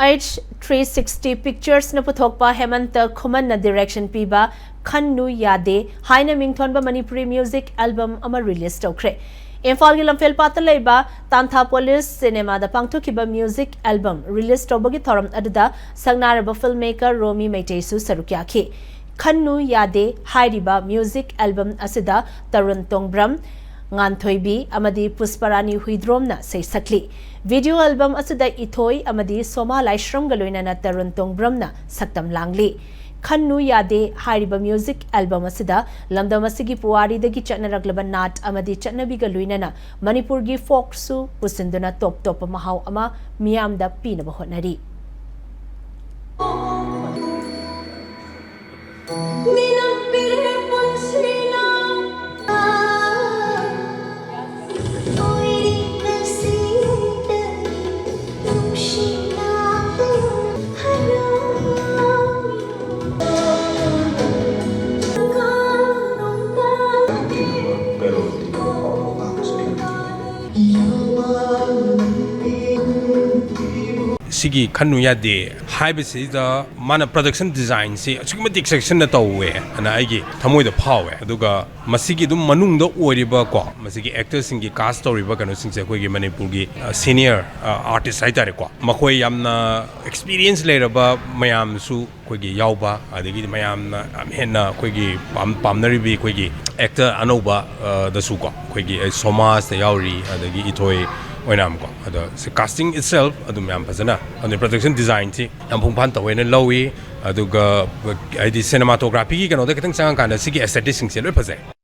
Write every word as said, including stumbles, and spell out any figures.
H three sixty Picturesꯅ ꯄꯨꯊꯣꯛꯄ ꯍꯦꯃꯟꯇ ꯈꯨꯃꯟꯅ direction ꯄꯤꯕ ꯈꯟꯅꯨ ꯌꯥꯗꯦ ꯍꯥꯏꯅ ꯃꯤꯡꯊꯣꯟꯕ ꯃꯅꯤꯄꯨꯔꯤ music album ꯑꯃ release ꯇꯧꯈ꯭ꯔꯦ꯫ ꯏꯝꯐꯥꯜꯒꯤ ꯂꯝꯐꯦꯜ ꯄꯥꯠꯇ ꯂꯩꯕ ꯇꯥꯟꯊꯥ ꯄꯣꯂꯤꯁ ꯁꯤꯅꯦꯃꯥꯗ ꯄꯥꯡꯊꯣꯛꯈꯤꯕ music album release ꯇꯧꯕꯒꯤ ꯊꯧꯔꯝ ꯑꯗꯨꯗ ꯁꯛꯅꯥꯏꯔꯕ filmmaker ꯔꯣꯃꯤ ꯃꯩꯇꯩꯁꯨ ꯁꯔꯨꯛ ꯌꯥꯈꯤ꯫ ꯈꯟꯅꯨ ꯌꯥꯗꯦ ꯍꯥꯏꯔꯤꯕ music album ꯑꯁꯤꯗ ꯇꯔꯨꯟ ꯇꯣꯡꯕ꯭ꯔꯝ, ꯉꯥꯟꯊꯣꯏꯕꯤ ꯑꯃꯗꯤ ꯄꯨꯁꯄꯔꯥꯅꯤ ꯍꯨꯏꯗ꯭ꯔꯣꯝꯅ ꯁꯩꯁꯛꯂꯤ꯫ Video album ꯑꯁꯤꯗ ꯏꯊꯣꯏ ꯑꯃꯗꯤ ꯁꯣꯃꯥ ꯂꯥꯏꯁ꯭ꯔꯝꯒ ꯂꯣꯏꯅꯅ ꯇꯔꯨꯟ ꯇꯣꯡꯕ꯭ꯔꯝꯅ ꯁꯛꯇꯝ ꯂꯥꯡꯂꯤ꯫ ꯈꯟꯅꯨ ꯌꯥꯗꯦ ꯍꯥꯏꯔꯤꯕ music album ꯑꯁꯤꯗ ꯂꯝꯗꯝ ꯑꯁꯤꯒꯤ ꯄꯨꯋꯥꯔꯤꯗꯒꯤ ꯆꯠꯅꯔꯛꯂꯕ ꯅꯥꯠ ꯑꯃꯗꯤ ꯆꯠꯅꯕꯤꯒ ꯂꯣꯏꯅꯅ ꯃꯅꯤꯄꯨꯔꯒꯤ folkꯁꯨ ꯄꯨꯁꯤꯟꯗꯨꯅ ꯇꯣꯞ ꯇꯣꯞꯄ ꯃꯍꯥꯎ ꯑꯃ ꯃꯤꯌꯥꯝꯗ ꯄꯤꯅꯕ ꯍꯣꯠꯅꯔꯤ꯫ ꯁꯤꯒꯤ ꯈꯟꯅꯨ ꯌꯥꯗꯦ ꯍꯥꯏꯕꯁꯤꯗ ꯃꯥꯅ production designꯁꯤ ꯑꯁꯨꯛꯀꯤ ꯃꯇꯤꯛ ꯆꯦꯛꯁꯤꯟꯅ ꯇꯧꯋꯦ ꯑꯅ ꯑꯩꯒꯤ ꯊꯃꯣꯏꯗ ꯐꯥꯎꯋꯦ꯫ ꯑꯗꯨꯒ ꯃꯁꯤꯒꯤ ꯑꯗꯨꯝ ꯃꯅꯨꯡꯗ ꯑꯣꯏꯔꯤꯕ ꯀꯣ, ꯃꯁꯤꯒꯤ actorꯁꯤꯡꯒꯤ cast ꯇꯧꯔꯤꯕ ꯀꯩꯅꯣꯁꯤꯡꯁꯦ ꯑꯩꯈꯣꯏꯒꯤ ꯃꯅꯤꯄꯨꯔꯒꯤ, ꯑ, senior, ꯑ, artist ꯍꯥꯏꯇꯥꯔꯦꯀꯣ, ꯃꯈꯣꯏ ꯌꯥꯝꯅ experience ꯂꯩꯔꯕ ꯃꯌꯥꯝꯁꯨ ꯑꯩꯈꯣꯏꯒꯤ ꯌꯥꯎꯕ, ꯑꯗꯒꯤꯗꯤ ꯃꯌꯥꯝꯅ ꯌꯥꯝ ꯍꯦꯟꯅ ꯑꯩꯈꯣꯏꯒꯤ ꯄꯥꯝ-, ꯄꯥꯝꯅꯔꯤꯕꯤ ꯑꯩꯈꯣꯏꯒꯤ actor ꯑꯅꯧꯕ, ꯑ, ꯗꯁꯨꯀꯣ, ꯑꯩꯈꯣꯏꯒꯤ ꯑꯩ ꯁꯣꯃꯥꯖꯇ ꯌꯥꯎꯔꯤ, ꯑꯗꯒꯤ ꯏꯊꯣꯏ ꯑꯣꯏꯅꯥꯝꯀꯣ꯫ ꯑꯗꯣ ꯁꯤ casting itself ꯑꯗꯨꯝ ꯌꯥꯝ ꯐꯖꯅ, ꯑꯗꯨ production designꯁꯤ ꯌꯥꯝ ꯄꯨꯡꯐꯥꯟ ꯇꯧꯋꯦꯅ ꯂꯧꯏ꯫ ꯑꯗꯨꯒ ꯍꯥꯏꯗꯤ cinematographyꯒꯤ ꯀꯩꯅꯣꯗ ꯈꯤꯇꯪ ꯆꯪꯉꯀꯥꯟꯗ ꯁꯤꯒꯤ aestheticsꯁꯤꯡꯁꯦ ꯂꯣꯏ ꯐꯖꯩ꯫